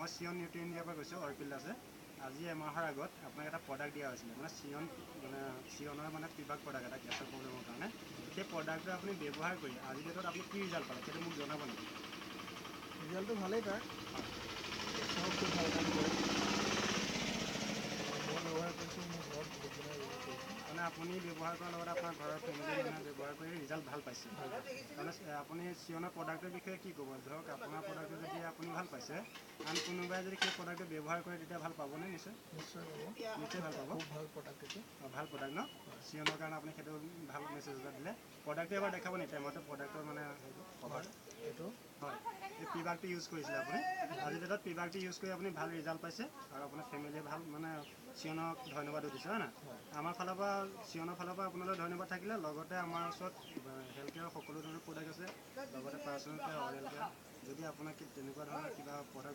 মই চিয়ন নিউট্ৰি ইণ্ডিয়াৰ পৰা কৈছোঁ, অৰ্পিল দাসে। আজি এমাহৰ আগত আপোনাক এটা প্ৰডাক্ট দিয়া হৈছিলে, মানে চিয়ন, মানে চিয়নৰ মানে প্ৰিবাগ প্ৰডাক্ট এটা গেছৰ প্ৰব্লেমৰ কাৰণে। সেই প্ৰডাক্টটো আপুনি ব্যৱহাৰ কৰি আজিৰ ডেটত আপুনি কি ৰিজাল্ট পালে, সেইটো মোক জনাব নেকি? ৰিজাল্টটো ভালেই, তাৰ গেছৰ খুব ভাল কাম কৰে। মই ব্যৱহাৰ কৰিছোঁ, মোৰ ঘৰত বহুতজনে ব্যৱহাৰ কৰিছে। মানে আপুনি ব্যৱহাৰ কৰাৰ লগতে আপোনাৰ ঘৰৰ ফেমিলি মানুহে ব্যৱহাৰ কৰি ৰিজাল্ট ভাল পাইছে। ভাল পাইছে। মানে আপুনি চিয়নৰ প্ৰডাক্টৰ বিষয়ে কি ক'ব? ধৰক আপোনাৰ প্ৰডাক্টটো যদি আপুনি ভাল পাইছে, আন কোনোবাই যদি সেই প্ৰডাক্টটো ব্যৱহাৰ কৰে তেতিয়া ভাল পাবনে? নিশ্চয়। নিশ্চয় পাব। নিশ্চয় ভাল পাব। খুব ভাল প্ৰডাক্ট এইটো। অঁ, ভাল প্ৰডাক্ট ন চিয়নৰ কাৰণে আপুনি সেইটো ভাল মেছেজ এটা দিলে। প্ৰডাক্টটো এবাৰ দেখাব নেকি? টেমাটো, প্ৰডাক্টৰ মানে সেইটো কভাৰ এইটো। হয়, এই প্ৰিবাগটো ইউজ কৰিছিলে আপুনি। আজিৰ ডেটত প্ৰিবাগটো ইউজ কৰি আপুনি ভাল ৰিজাল্ট পাইছে আৰু আপোনাৰ ফেমিলিয়ে ভাল, মানে চিয়নক ধন্যবাদো দিছে, হয় নাই? হয়। আমাৰ ফালৰ পৰা, চিয়নৰ ফালৰ পৰা আপোনালৈ ধন্যবাদ থাকিলে। লগতে আমাৰ ওচৰত হেল্থ কেয়াৰৰ সকলো ধৰণৰ প্ৰডাক্ট আছে, লগতে পাৰ্চনেল কেয়াৰ, অৰেল কেয়াৰ। যদি আপোনাক তেনেকুৱা ধৰণৰ কিবা প্ৰডাক্ট